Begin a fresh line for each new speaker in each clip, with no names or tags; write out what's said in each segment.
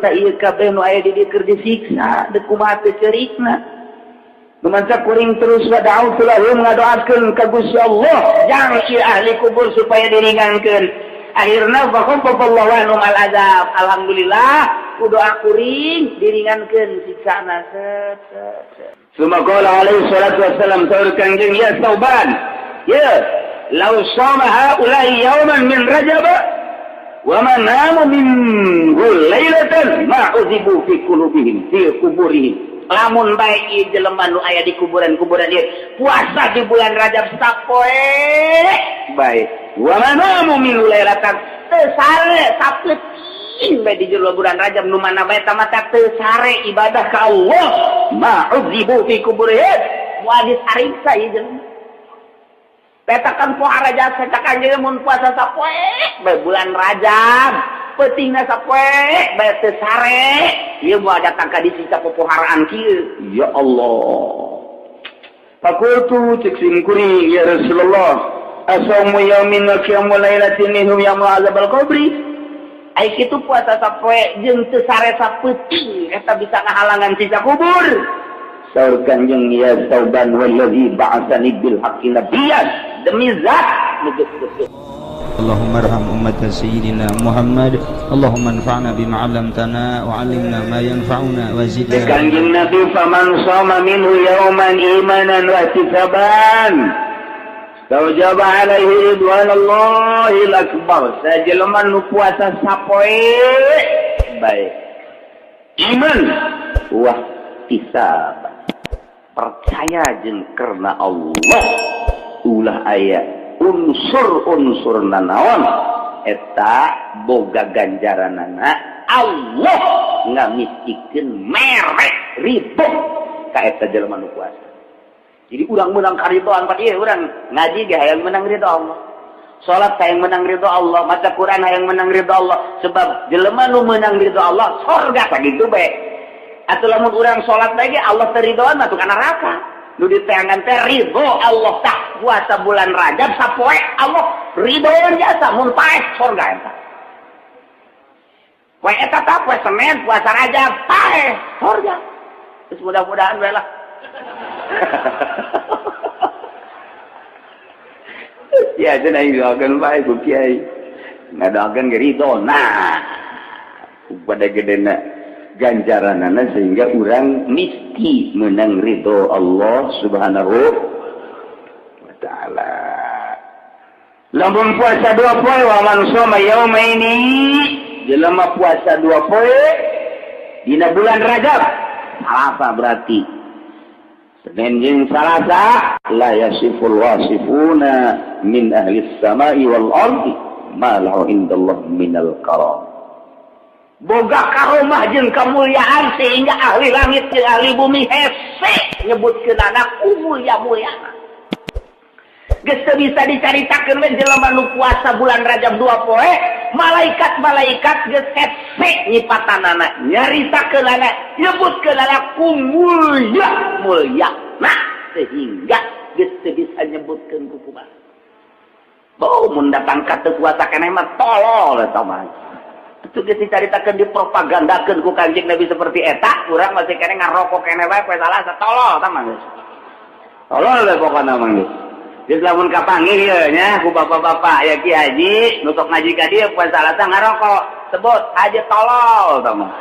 Ieu kabeh nu aya di dieu keur disiksa, deuk kumaha teu ceurikna. Numanca kuring terus wa da'autu lahum ngadoakeun ka Gusti Allah jang ieu ahli kubur supaya diringankeun. Akhirna fa khaffafallahu anhum al azab. Alhamdulillah ku doa kuring diringankeun siksana. Set set set. Suma qala alaihi salatu wassalam, saur Kangjeng, ya Sauban, ya law sama haula'i yawman min Rajab wa ma namu minhu lailatan ma udzibu fi qulubihim fi kuburihim. Lamun bae ieu jelema nu aya di kuburan-kuburan ieu puasa di bulan Rajab sapoe bae, wa ma namu minhu lailatan, teu sare sapeuting bae di jero bulan Rajab, nu mana bae tamata teu sare ibadah ka Allah, ma udzibu fi kuburihim, moal disariksa ieu jelema. Petakan poe Rajab cetakan jeung mun puasa sapoe bae bulan Rajab peutingna sapoe bae teu sare, ieu moal datang ka disiksa popoharaan kieu. Ya Allah, faqultu, cek sim kuring, ya Rasulullah, asaumu yaumin wa qiyamu lailatin minhum yamnu azabal qabri? Ai kitu puasa sapoe jeung teu sare sapeuting eta bisa ngahalangan siksa kubur? Saur Kanjeng, ya Sauban, wallazi ba'atsani bil haqqi nabiyyan, demi zat nu geus.
اللهم ارحم أمة سيدنا محمد، اللهم انفعنا بما علمتنا وعلمنا ما ينفعنا وزدنا
Kanjeng Nabi, faman shoma minhu yauman imanan wa ihtisaban taujaba alaihi ridwanallahil akbar. Sajelema nu puasa sapoe bae iman wah ihtisab, percaya jeung karena Allah, ulah aya unsur-unsur nanaon, eta boga ganjaranana Allah ngamistikeun merek ridho ka eta jelema nu puasa. Jadi urang menang karidoan pan ieu, urang ngaji ge hayang menang ridho Allah, salat hayang menang ridho Allah, maca Quran hayang menang ridho Allah, sebab jelema nu menang ridho Allah sorga, sakitu bae. Atuh lamun urang salat lagi Allah teu ridhoan mah ka neraka. Nu diteangan teh ridho Allah. Tah, puasa bulan Rajab sapoe Allah ridhoan jasa, mun paeh sorga eta. Poe eta tah poe Senin puasa Rajab paeh sorga. Terus mudah-mudahan we lah. Ya cenah doakeun bae ku kiai. Ngadoakeun ge ridho. Nah, pada gedena ganjaranana sehingga urang misti menang ridho Allah Subhanahu wa ta'ala. Lamun puasa dua poe, wa man shoma yaumaini, jelema puasa dua poe dina bulan Rajab, Salasa berarti Senin jeung Salasa, la yasiful wasifuna min ahli samai wal ardi ma lahu indallah minal karam. Boga karomah jeung kemuliaan sehingga ahli langit jeung ahli bumi hese nyebutkeun anak mulia-muliana. Geus teu bisa dicaritakeun we jelema nu puasa bulan Rajab dua poe, malaikat-malaikat geus hese nyipatanana, nyaritakeun anak, nyebutkeun anak ku mulia mulia. Nah, sehingga geus teu bisa nyebutkeun ku kumaha. Bau mun datang ka teu puasa keneh mah tolol eta mah. Itu geus dicaritakeun, dipropagandakeun ku Kanjeng Nabi seperti eta, urang masih keneh ngarokok keneh bae poe Salasa, tolol tah mah geus. Tolol we pokona mah geus. Geus lamun kapanggih ieu nya ku bapak-bapak ya Ki Haji nu sok ngaji ka dieu poe Salasa ngarokok, sebut haji tolol tah mah.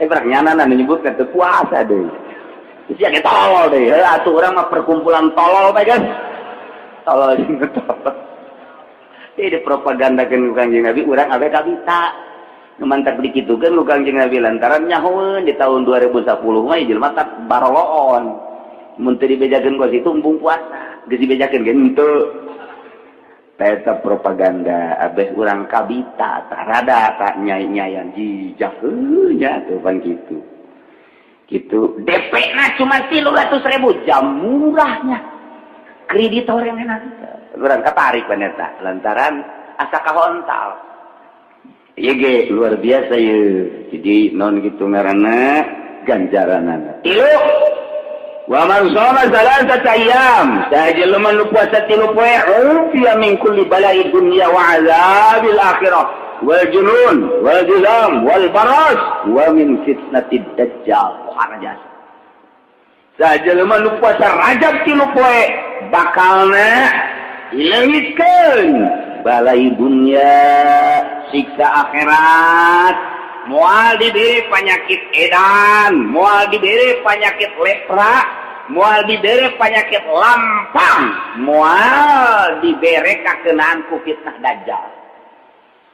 Berak nyanana nu nyebutkeun teu puasa deui. Geus sia ge tolol deui. Heuh atuh urang mah perkumpulan tolol bae geus. Tolol jeung tolol. Jadi dipropagandakeun ku Kangjeng Nabi urang awe kabita. Nu mantak dikitukeun ku Kangjeng Nabi lantaran nyahoeun di tahun 2010 mah jelema tak baroloon. Mun teu dibejakeun ku situ embung puasa. Geus dibejakeun ge henteu. Eta propaganda abeh urang kabita tah rada tak nyai-nyayan jijak heuh nya tuh pan kitu. Kitu DP na cuma 300.000 jam murahnya. Kreditor yang enak. Urang katarik pan eta lantaran asa kahontal. Ieu ge luar biasa ieu. Jadi non kitu ngaranna ganjaranana. Tilu wa man shoma salasata ayyam, sajelema nu puasa tilu poe, ufiya min kulli bala'i dunya wa azabil akhirah. wal junun wal juzam wal baras wa min fitnatid dajjal. Pohara jasa. Sajelema nu puasa Rajab 3 poe bakalna dileungitkeun balai dunya, siksa akhirat, moal diberi penyakit edan, moal diberi penyakit lepra, moal diberi penyakit lampang, moal diberi kakenaan ku fitnah dajjal.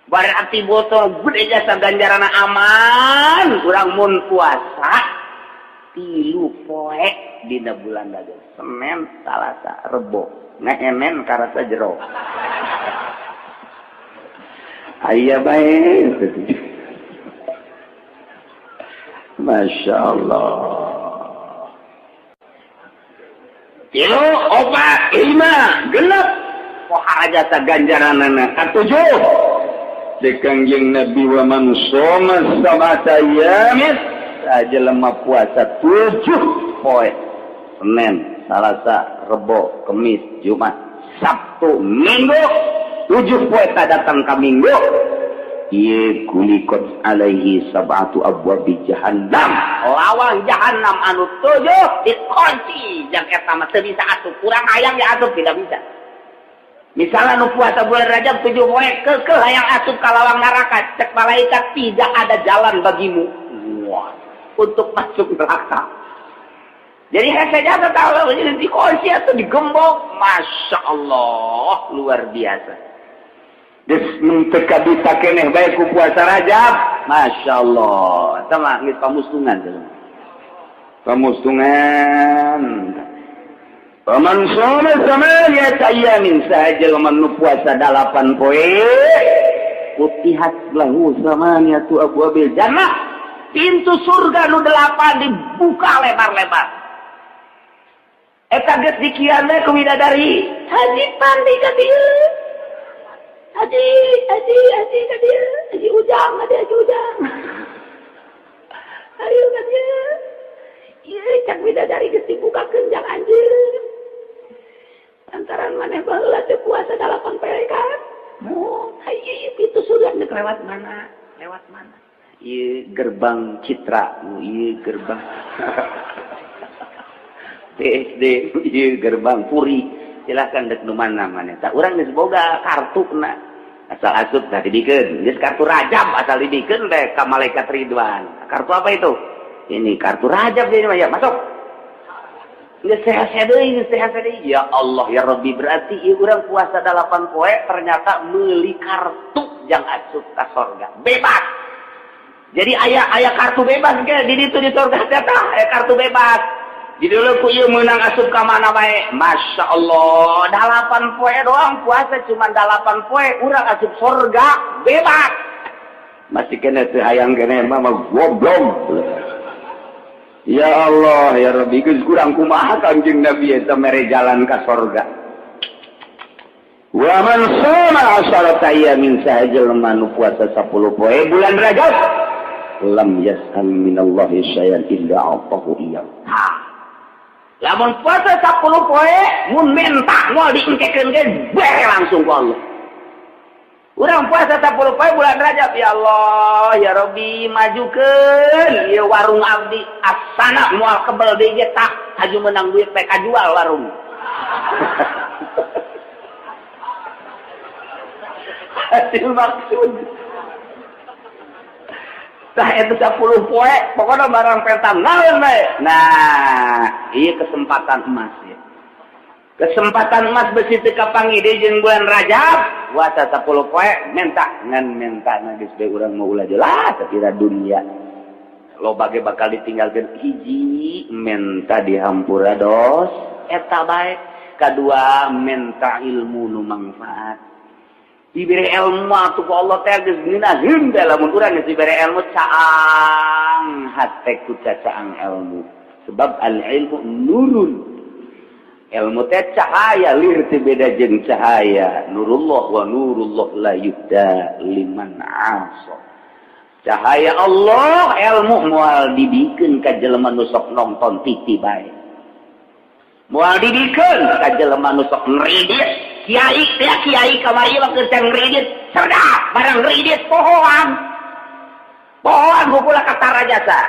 Berarti botol gede jasa ganjarana aman, urang mun puasa 3 poe dina bulan Rajab, Senin, Salasa, Rebo, ngehenen karasa jero. Aya bae. Masya Allah. 3, 4, 5, genep. Pohara jasa ganjaranana. Katujuh. Dekangjeng Nabi wa man shoma sab'ata ayyamin, sajelema puasa 7 poe. Senin, Salasa, Rebo, Kemis, Jumat, Sabtu, Minggu. 7 poe tak datang ka Minggu. Ieu kulikot alaihi sab'atu abwabi jahannam. Lawang jahannam anu 7 dikunci. Jang eta mah teu bisa asup. Kurang hayang ya asup tidak bisa. Misalnya nu puasa bulan Rajab 7 poe keukeuh hayang asup ka lawang neraka, cek malaikat tidak ada jalan bagimu. Wah, untuk masuk neraka. Jadi hese jasa tahu dikunci atau digembok. Masya Allah, luar biasa. Geus teu kabisa keneh bae ku puasa Rajab. Masya Allah. Eta mah geus pamustungan jelema. Pamustungan. Paman shoma samaniyata ayyamin, sajelema nu puasa 8 poe, futihat lahu samaniyatu abwabil jannah. Pintu surga nu 8 dibuka lebar-lebar. Eta geus dikian we ku bidadari. Haji Pandi ka dieu. Haji, haji, haji ka dieu. Haji Ujang, haji, haji Ujang. Ayo ka dieu. Ieu cak bidadari geus dibukakeun jang anjeun. Lantaran maneh baheula teh puasa 8 poe kan. Mo, hayu pintu surga nek lewat mana? Lewat mana? Ieu gerbang Citra, ieu gerbang PSD, ieu gerbang Puri. Silakan dek nu mana maneh. Tah urang geus boga kartuna. Asal asup tah dibikeun. Geus kartu Rajab asal dibikeun teh ka malaikat Ridwan. Kartu apa itu? Ini kartu Rajab ini mah ya, masuk. Geus sehat-sehat deui, geus sehat-sehat deui. Ya Allah ya Rabbi, berarti ieu urang puasa 8 poe ternyata meuli kartu jang asup ka sorga. Bebas. Jadi aya kartu bebas ge di ditu di sorga teh tah, aya kartu bebas. Di dulu ku ieu meunang asup ka mana bae. Masya Allah, 8 poe doang puasa cuma 8 poe urang asup sorga bebas. Masih kena teu hayang keneh mah goblok. Ya Allah ya Rabbi, geus kurang kumaha Kangjeng Nabi eta mere jalan ka sorga. Wa man shoma asharata ayyamin, sajelema nu puasa 10 poe bulan Rajab, lam yas'al minallahi syai'an illa a'tahu iyyahu. Ha. Lamun puasa 10 poe mun minta moal diengkekeun ge bere langsung ku Allah. Urang puasa 10 poe bulan Rajab, ya Allah ya Rabbi majukeun ieu warung abdi asana moal kebel deui ge tah haju menang duit pek kajual warung. Hasil maksud. Tah eta 10 poe pokona barang petam naon bae. Nah, ieu kesempatan emas ya. Kesempatan emas besi teu kapanggih deui jeung bulan Rajab, puasa 10 poe minta ngan minta geus bae urang mah ulah jelas sapira dunia. Loba ge bakal ditinggalkeun hiji minta dihampura dos eta bae, kadua minta ilmu nu mangfaat. Dibere ilmu atuh ku Allah teh geus ngeunaheun teh lamun urang geus dibere ilmu caang hate ku cacaang ilmu. Sebab al ilmu nurun. Ilmu teh cahaya, lir teh beda jeung cahaya. Nurullah wa nurullah la yuhda liman asa. Cahaya Allah ilmu moal dibikeun ka jelema nu sok nonton TV bae. Moal dibikeun ka jelema nu sok ngredit. Kiai teh kiai kamari mah keur ngredit. cerdas barang ridit pohoan. Pohoan hukula kata jasa.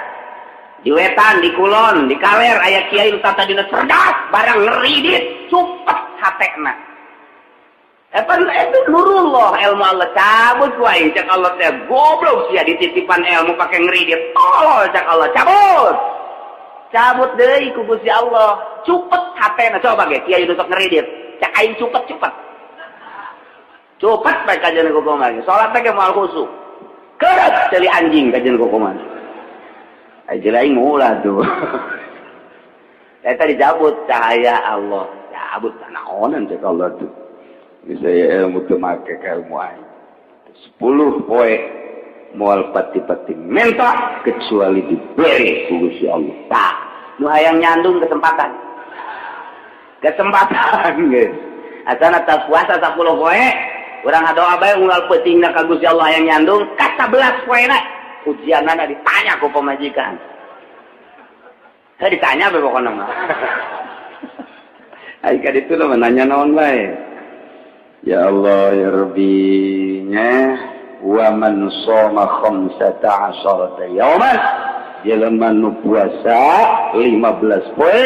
Di wetan, di kulon, di kaler aya kiai nu tadina cerdas barang ngeridit cupet hatena. Eta itu nurullah ilmu Allah cabut wae cek Allah teh goblok sia dititipan ilmu pake ngeridit tolol cek Allah cabut. Cabut deui ku Gusti Allah cupet hatena coba ge kiai nu sok ngeridit cek aing cupet-cupet. Cupet bae kajian kukuman. Salat teh ge moal khusyuk. Keureut ceuli anjing kajian kukuman. Aja lain mula tuh. Eta dicabut cahaya Allah. Cabut naonan cek Allah tuh. Misalnya ilmu teu make ka ilmu aing. 10 poe moal pati-pati minta kecuali diberi ku Gusti Allah. Tah, nu hayang nyandung kesempatan. Kesempatan geus. Asana tas puasa 10 poe, urang ngadoa bae unggal peutingna ka Gusti Allah hayang nyandung ka 11 poena. Ujianana ditanya ku pamajikan. Saya ditanya bae pokona mah. Ai ka ditu mah nanya naon bae. Ya Allah ya Rabbi nya wa man shoma 15 yauman jelema nu puasa 15 poe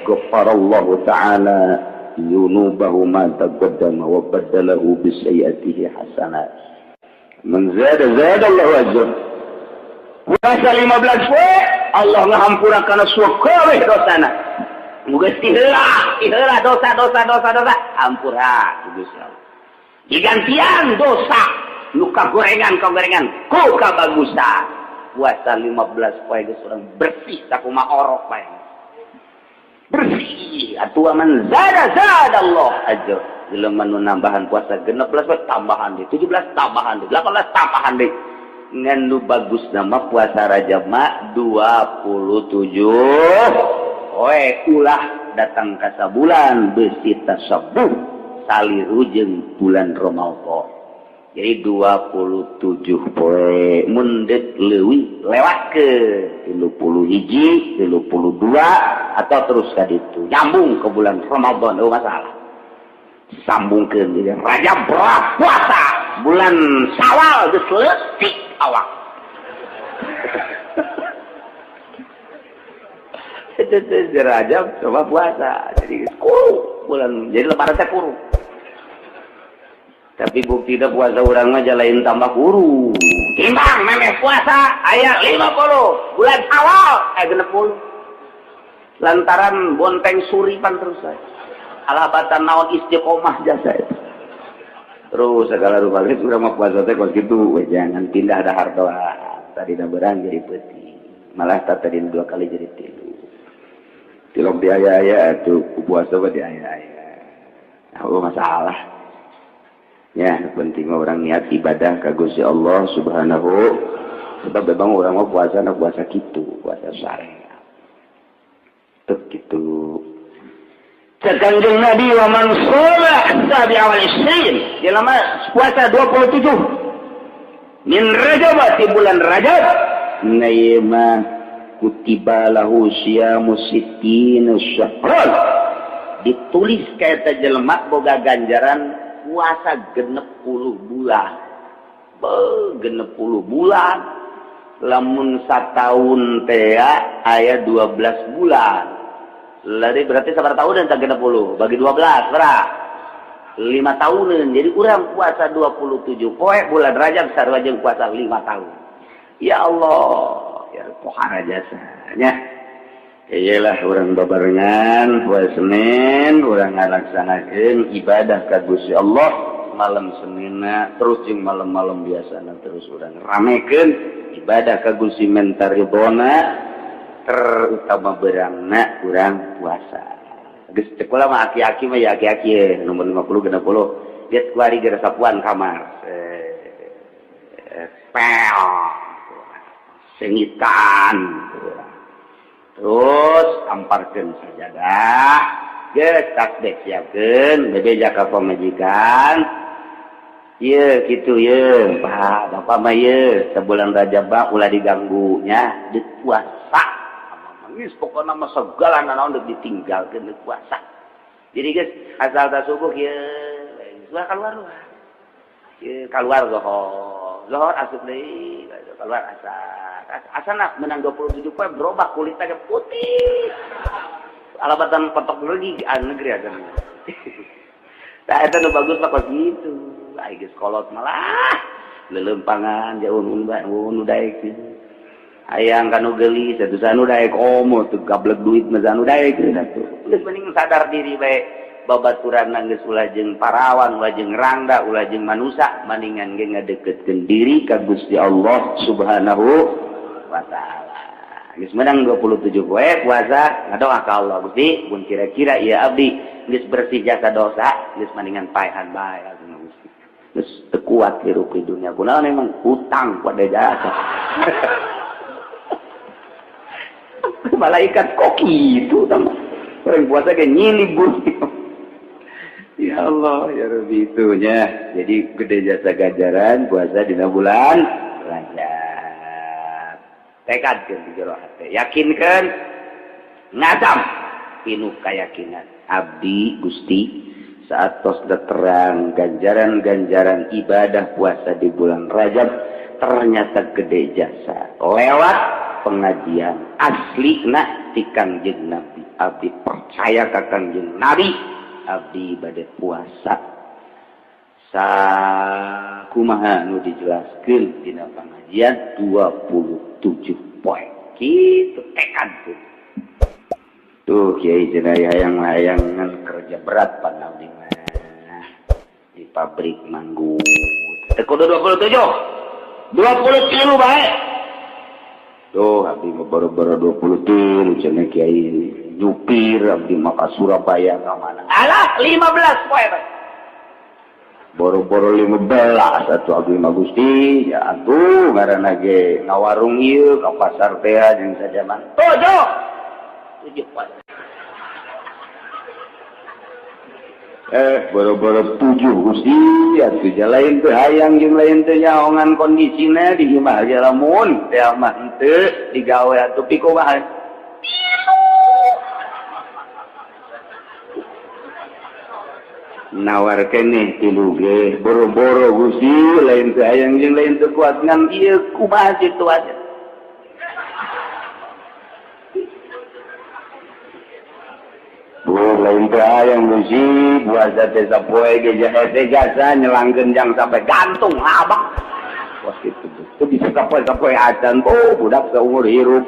ghafarallahu ta'ala yunubahu ma taqaddama wa badalahu bi sayyi'atihi hasanat. Man zada zada Allahu ajr. Puasa 15 poe Allah ngahampura kana sakabeh dosana. Geus tiheula dosa dosa dosa dosa hampura ku Gusti Allah. Digantian dosa nu kagorengan ku kabagusan. Puasa 15 poe geus urang bersih sakumaha orok bae. Bersih atuh man zada zada Allah ajr. Jelema nu nambahan puasa 16 poe tambahan deui, 17 tambahan deui, 18 tambahan deui. Ngan nu bagus nama puasa Rajab mah 27 poe ulah datang ka sabulan beusi tasabuh saliru jeung bulan Ramadan. Jadi 27 poe mun deuk leuwih lewat ke 31, 32 atau terus ka ditu nyambung ke bulan Ramadan eueuh masalah. Sambungkeun jadi Rajab puasa bulan Syawal geus leutik awak. Itu Rajab coba puasa jadi kuru bulan jadi lebaran teh kuru. Tapi bukti puasa urang mah lain tambah kuru. Timbang memeh puasa aya 50 bulan Syawal aya 60. Lantaran bonteng suripan terus saya. Alabatan naon istiqomah jasa itu. Terus segala rupa geus urang mah puasa teh kos kitu we jangan pindah dahar doa. Tadi da berang jadi peuting. Malah tadi dua kali jadi tilu. Tilok di aya-aya atuh puasa mah di aya-aya. Nah, masalah. Ya, penting orang niat ibadah ka Gusti Allah Subhanahu. Sebab memang orang mah puasa na puasa kitu, puasa syariat. Teu kitu. Kanjeng Nabi wa man shoma sabi awal isnin, jelema puasa 27 min Rajab di bulan Rajab, naima kutiba lahu siyamu sittina syahran. Ditulis ka eta jelema boga ganjaran puasa 60 bulan. Be 60 bulan. Lamun sataun teh aya 12 bulan. Lari berarti sabar tahun dan 60 bagi 12 berapa? 5 tahunan. Jadi urang puasa 27 poe bulan Rajab sarua jeung puasa 5 tahun. Ya Allah, ya pohara jasanya. Iyalah urang babarengan poe Senin urang ngalaksanakeun ibadah ka Gusti Allah malam Seninna terus jeung malam-malam biasana terus urang ramekeun ibadah ka Gusti menta ridona terutama berangna kurang puasa. Geus cek kula mah aki-aki mah ya aki-aki nomor 50 60 geus kuari geus sapuan kamar. Pel. Sengitan. Terus amparkeun sajadah. Geus tasbih siapkeun bebeja ka pamajikan. Ieu kitu ye, Pak, Bapak mah ye sabulan Rajab mah ulah diganggu nya, deuk puasa. Geus pokona mah segala naon deuk ditinggalkeun deuk puasa. Jadi geus asal ta subuh ieu, geus keluar luar. Keluar zohor, zohor asup deui, keluar asar. Asana menang 27 poe berubah kulitnya ke putih. Alabatan petok lagi negeri aja. Nah, eta nu bagus mah kos kitu. Ai geus kolot malah lelempangan jauh nu daek. Hayang kanu geulis atuh sanu daek komo teu gablek duit mah sanu daek atuh. Geus mending sadar diri bae. Babaturan geus ulah jeung parawan, ulah jeung rangda, ulah jeung manusa, maningan ge ngadeukeutkeun diri ka Gusti Allah Subhanahu wa taala. Geus menang 27 poe puasa ngadoa ka Allah, Gusti, mun kira-kira ieu abdi geus bersih jasa dosa, geus maningan paehan bae Gusti. Geus teu kuat hirup di dunia. Kunaon emang hutang pada jasa. Malaikat kok kitu tah. Orang puasa ge nyilib bumi. Ya Allah, ya Rabbi itunya. Jadi gede jasa ganjaran puasa dina bulan Rajab. Tekadkeun di jero hate, yakinkeun ngazam pinuh keyakinan. Abdi Gusti saat tos terang ganjaran-ganjaran ibadah puasa di bulan Rajab ternyata gede jasa lewat pengajian aslina ti Kangjeng Nabi. Abdi percaya ka Kangjeng Nabi. Abdi bade puasa sakumaha nu dijelaskeun dina pangajian 27 poe kitu tekad tuh. Tuh kiai cenah hayang-hayangan kerja berat pan abdi mah di pabrik manggut teu kudu 27 20 kilo bae. Tuh abdi mah boro-boro 20 cenah kiai nyupir abdi mah ka Surabaya ka mana. Alah 15 poe bae. Boro-boro 15 atuh abdi mah Gusti ya atuh ngaranna ge ngawarung ieu ka pasar teh jeung sajaman. 7 7 poe. Boro-boro 7 Gusti atuh lain teu hayang jeung lain teu nyaongan kondisina di imah ge lamun teh mah henteu digawe atuh pikumaha. Nawar keneh tilu ge boro-boro Gusti lain teu hayang jeung lain teu kuat ngan ieu kumaha situasi. Bu lain teu hayang Gusti puasa teh sapoe ge jahe jasa nyelangkeun jang sampai gantung abak. Wah kitu teu bisa sapoe-sapoe acan oh budak saumur hirup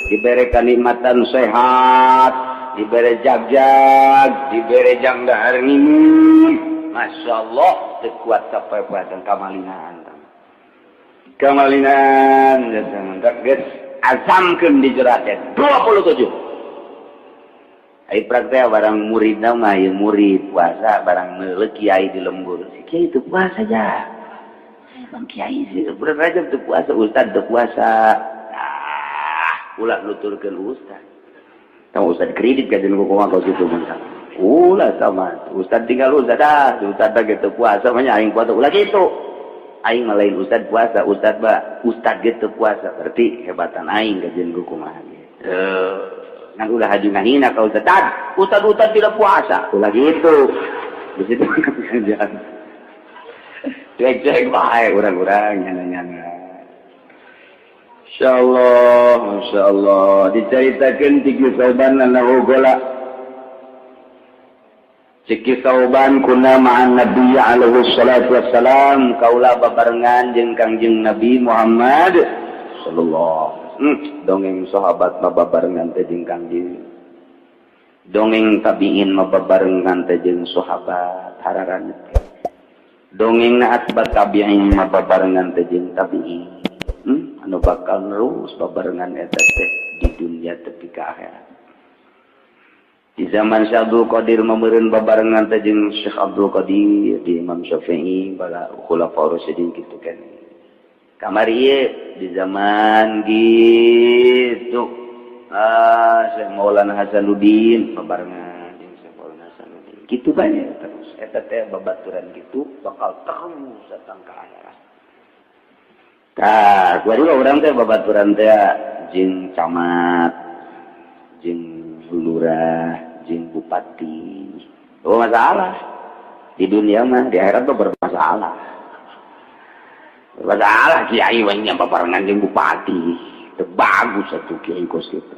dibere kanikmatan sehat, dibere jagjag, dibere jang dahar nginum. Masya Allah, teu kuat sapoe-poe kamalingan. Kamalingan, geus azamkeun di jero hate 27. Ai praktek barang muridna mah ieu murid puasa barang meuleuh kiai di lembur. Si kiai teu puasa ja. Bang kiai sih bulan Rajab teu puasa, ustad teu puasa. Ah, ulah nuturkeun ustad. Tahu ustad kredit kajian kumaha kau situ mah. Ulah sama ustad tinggal ustad dah, ustad gitu puasa mah aing puasa ulah kitu. Aing mah lain ustad puasa, ustad ba ustad gitu puasa berarti hebatan aing kajian kumaha gitu. Nang ulah haji ngahina ka ustad, ustad ustad tidak puasa, ulah gitu. Di situ kajian. Cuek-cuek bae urang-urang nyana-nyana. Insyaallah, masyaallah diceritakeun ti Sauban anahu gola. Ciki Sauban kuna ma'an Nabi alaihi salatu wassalam kaula babarengan jeung Kangjeng Nabi Muhammad sallallahu alaihi wasallam. Dongeng sahabat mah babarengan teh jeung Kangjeng. Dongeng tabiin mah babarengan teh jeung sahabat hararan. Dongeng na atbat tabiin mah babarengan teh jeung tabiin. Anu bakal nerus babarengan eta teh di dunia tepi ka akhirat. Di zaman Syekh Abdul Qadir mameureun babarengan teh jeung Syekh Abdul Qadir, di Imam Syafi'i, bala khulafaur rasyidin kitu kan. Kamari ieu di zaman gitu. Syekh Maulana Hasanuddin babarengan jeung Syekh Maulana Hasanuddin. Kitu bae terus eta teh babaturan kitu bakal terus datang ka akhirat. Tah, gua juga urang teh babaturan teh jeung camat, jeung lurah, jeung bupati. Oh masalah. Di dunia mah, di akhirat mah bermasalah. Padahal kiai wae nya babarengan jeung bupati. Teu bagus atuh kiai kos kitu.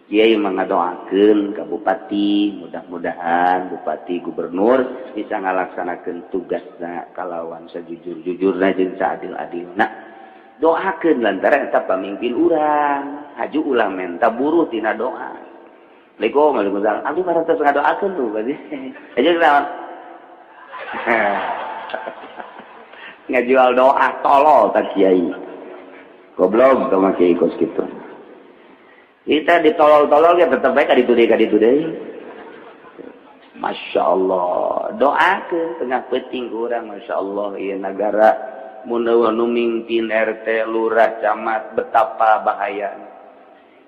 Kiai mah ngadoakeun ka bupati, mudah-mudahan bupati gubernur bisa ngalaksanakeun tugasna kalawan sajujur-jujurna jeung saadil-adilna. Doakeun lantaran eta pamimpin urang, haju ulah menta buruh tina doa. Assalamualaikum, waalaikumsalam. Abdi parantos ngadoakeun tuh berarti. Aja naon? Ngajual doa tolol tak kiai. Goblok sama kiai kos kitu. Kita ditolol-tolol ya tetep bae ka ditu deui. Masya Allah, doakeun tengah peuting urang, Masya Allah ieu nagara mun nu mimpin RT, lurah, camat betapa bahaya.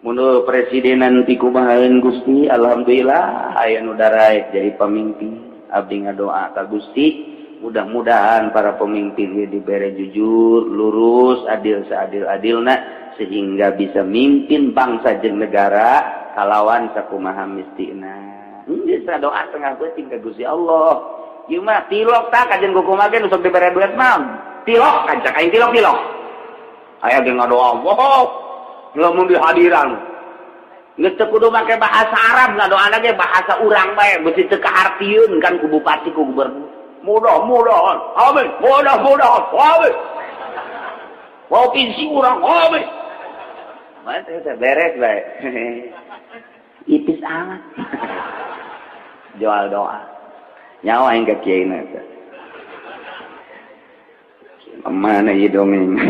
Mun presidenan ti kumahaeun Gusti, alhamdulillah aya nu daraek jadi pamimpin. Abdi ngadoa ka Gusti, mudah-mudahan para pemimpin ieu dibere jujur, lurus, adil seadil-adilna sehingga bisa mimpin bangsa jeung negara kalawan sakumaha mistina. Geus doa tengah peuting ka Gusti Allah. Ieu mah tilok tah kajen kumaha ge nu sok dibere duit mah. Tilok kancak aing tilok-tilok. Aya ge ngadoa, wow. Lamun dihadiran geus teu kudu make bahasa Arab ngadoana ge bahasa urang bae beusi teu kahartieun kan ku bupati ku gubernur. Mudah-mudahan amin, mudah-mudahan amin. Provinsi urang amin. Mah teh beres bae. Ipis amat. Jual doa. Nyawa aing ka kiai na teh. Mana ieu dongeng.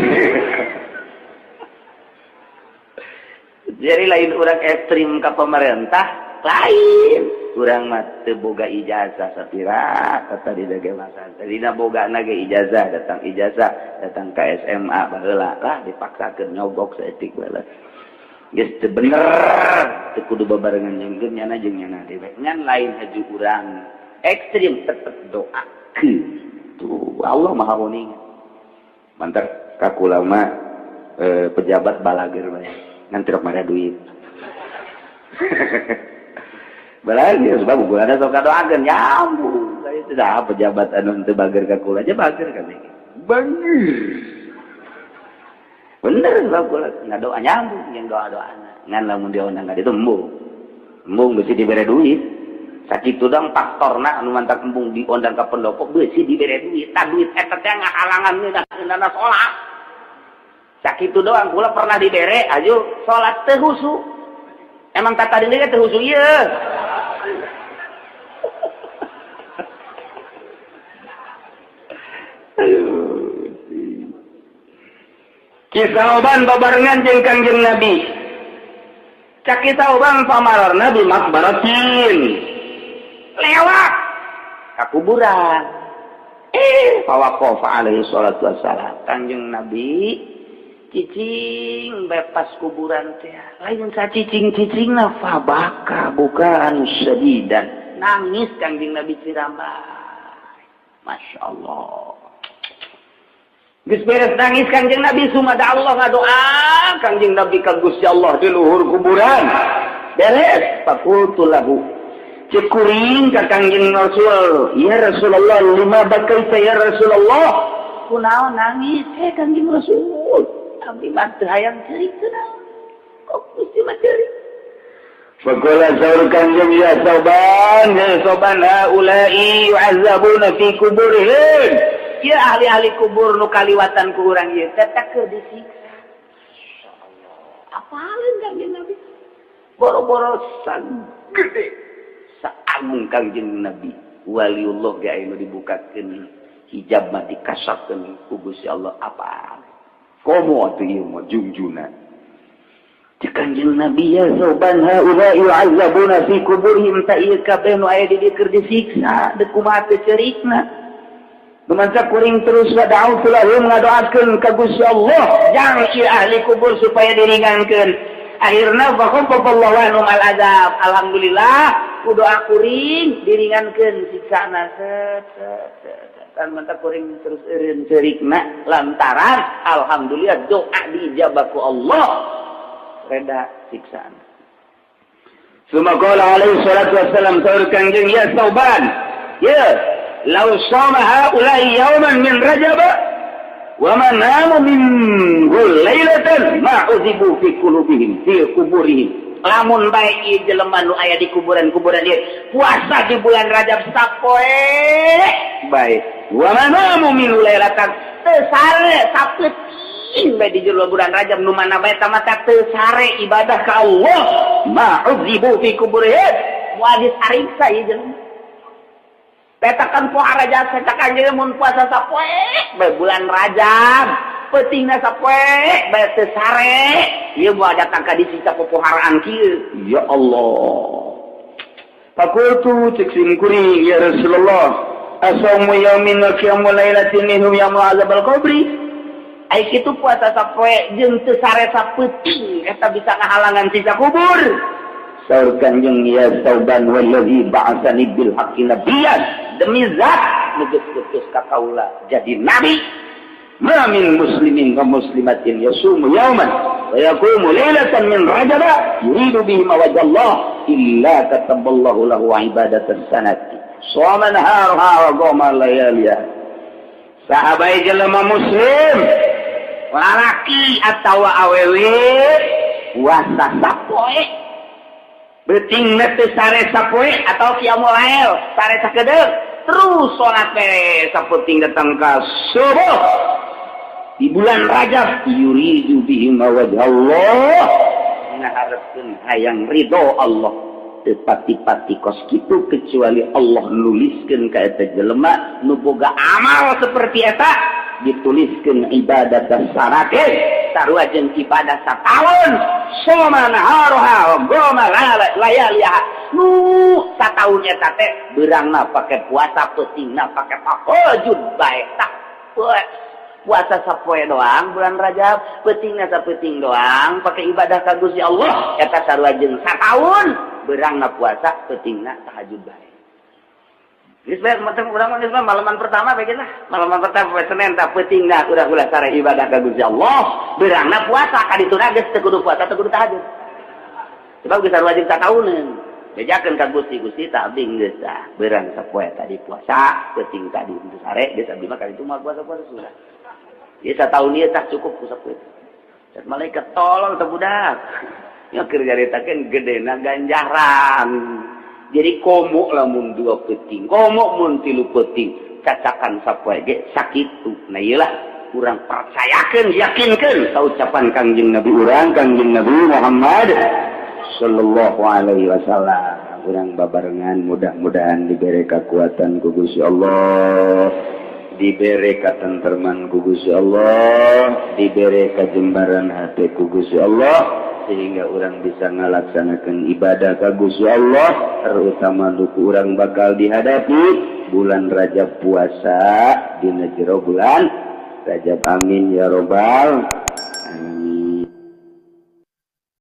Jadi lain urang ekstrim ke pemerintah, lain urang mah teu boga ijazah sapira tadi dage masa. Tadina boga na ge ijazah, datang ke SMA baheula lah dipaksakeun nyogok saeutik baheula. Geus teu bener, teu kudu babarengan jeung nyana jeung nyana deui. Ngan lain haju urang ekstrim tetep doakeun. Tuh Allah Maha Uning. Mantar ka kula mah pejabat balager bae. Ngan tirok mara duit. Balager sebab gua ada sok doakeun nyambung. Saya teh pejabat anu teu bager ka kula aja bager ka teh. Bener. Bener sebab kula ngadoa nyambung jeung doa-doana. Ngan lamun diondang ka ditu embung. Embung beusi dibere duit. Sakitu dong faktorna anu mantak embung diondang ka pendopo beusi dibere duit. Tah duit eta teh ngahalangan ngeunahna salat. Sakitu doang kula pernah dibere aju salat teu husu. Emang tata diri teu husu ieu. Kisah oban babarengan jeung Kangjeng Nabi. Cak kisah oban pamararna di makbaratin. Lewat ka kuburan. Fawaqafa alaihi salatu wassalam. Kangjeng Nabi cicing bebas kuburan teh. Lain sa cicing-cicingna fabaka bukaan sadidan. Nangis Kangjeng Nabi cirambay. Masya Allah. Geus beres nangis Kangjeng Nabi sumada Allah ngadoa Kangjeng Nabi ka Gusti Allah di luhur kuburan. Beres faqultu lahu. Cek kuring ka Kangjeng Rasul, ya Rasulullah lima bakaita ya Rasulullah. Kunaon nangis Kangjeng Rasul? Abdi mah teu hayang ceurik teu naon. Kok Gusti mah ceurik? Faqala saur Kangjeng ya soban haula'i yu'azzabuna fi kuburihim. Ya ahli-ahli kubur nu kaliwatan ku urang ieu teh keur disiksa. Masyaallah. Apaleun Kangjeng Nabi? Boro-boro sagede saagung Kangjeng Nabi. Waliullah ge aya nu dibukakeun hijab mah dikasapkeun ku Gusti Allah apa? Komo atuh ieu mah jungjuna. Cek Kangjeng Nabi ya soban haula yu'azzabuna fi kuburihim ta ieu kabeh nu aya di dieu keur disiksa deuk kumaha teu ceurikna. Lumanca kuring terus wada'u lahum ngadoakeun ka Gusti Allah jang ieu ahli kubur supaya diringankeun. Akhirna faqaballahu anhum al azab. Alhamdulillah ku doa kuring diringankeun siksana set set set. Tan manta kuring terus eureun ceurikna lantaran alhamdulillah doa diijabah ku Allah reda siksaan. Suma qala alaihi salatu wassalam saur Kangjeng ya Sauban ya lau sama haulai yauman min Rajab Wa man nama min lailatan ma uzibu fi qulubihim fi kuburihim. Lamun bae ieu jelema nu aya di kuburan-kuburan ieu puasa di bulan Rajab sapoe bae. Wa man nama min lailatan teu sare sapeuting bae di jero bulan Rajab nu mana bae tamata teu sare ibadah ka Allah ma uzibu fi kuburihim. Moal disariksa ieu jelema. Petakan poa Rajab cetakan jeung mun puasa sapoe bae bulan Rajab peutingna sapoe bae teu sare ieu moal datang ka disiksa popoharaan kieu. Ya Allah. Faqultu cek sim kuring ya Rasulullah asaumu yaumin wa qiyamu lailatin minhum yamu azabal qabri. Ai kitu puasa sapoe jeung teu sare sapeuting eta bisa ngahalangan siksa kubur. Saur Kanjeng ya Sauban wallazi ba'atsani bil haqqi nabiyyan, demi zat nu geus putus ka kaula jadi nabi, ma min muslimin wa muslimatin yasumu yauman wa yaqumu lailatan min rajab yuridu bihi wajha Allah illa kataballahu lahu ibadatan sanati shoma naharuha wa qama layaliha. Sahabai jelema muslim lalaki atawa awewe puasa sapoe beuting teu sare sapoe atau qiyamul lail sare sakedeung terus salat bae sapeuting datang ka subuh di bulan Rajab yuridu bihi wajha Allah ngaharepkeun hayang ridho Allah teu pati-pati kos kitu kecuali Allah nuliskeun ka eta jelema nu boga amal seperti eta dituliskeun ibadah sarate sarua jeung ibadah sataun soma naharuha wa goma layaliha nu sataun eta teh beurangna pake puasa peutingna pake tahajud bae tah puasa sapoe doang bulan Rajab peutingna sapeuting doang pake ibadah ka Gusti Allah eta sarua jeung sataun beurangna puasa peutingna tahajud bae. Geus bae urang mah geus malaman pertama bae lah. Malaman pertama poe Senin tah peutingna urang ulah sare ibadah ka Gusti Allah. Beurangna puasa ka dituna geus teu kudu puasa teu kudu tahajud. Sebab geus wajib satauneun. Bejakeun ka Gusti, Gusti tah abdi geus tah beurang sapoe tadi puasa, peuting tadi teu sare geus abdi mah ka ditu moal puasa-puasa sudah. Ieu sataun ieu tah cukup ku sapoe. Cek malaikat tolong teh budak. Nya keur nyaritakeun gedena ganjaran. Jadi komo lamun dua peuting, komo mun tilu peuting, cacakan sapoe ge sakitu. Nah ieu lah urang percayakeun, yakinkeun ka ucapan Kangjeng Nabi urang, Kangjeng Nabi Muhammad sallallahu alaihi wasallam. Urang babarengan mudah-mudahan diberi kekuatan ku Gusti Allah, diberi katentreman ku Gusti Allah, diberi kajembaran hati ku Gusti Allah, sehingga orang bisa ngalaksanakan ibadah ka Gusti Allah, terutama duku orang bakal dihadapi bulan Rajab puasa dina jero bulan Rajab. Amin ya robbal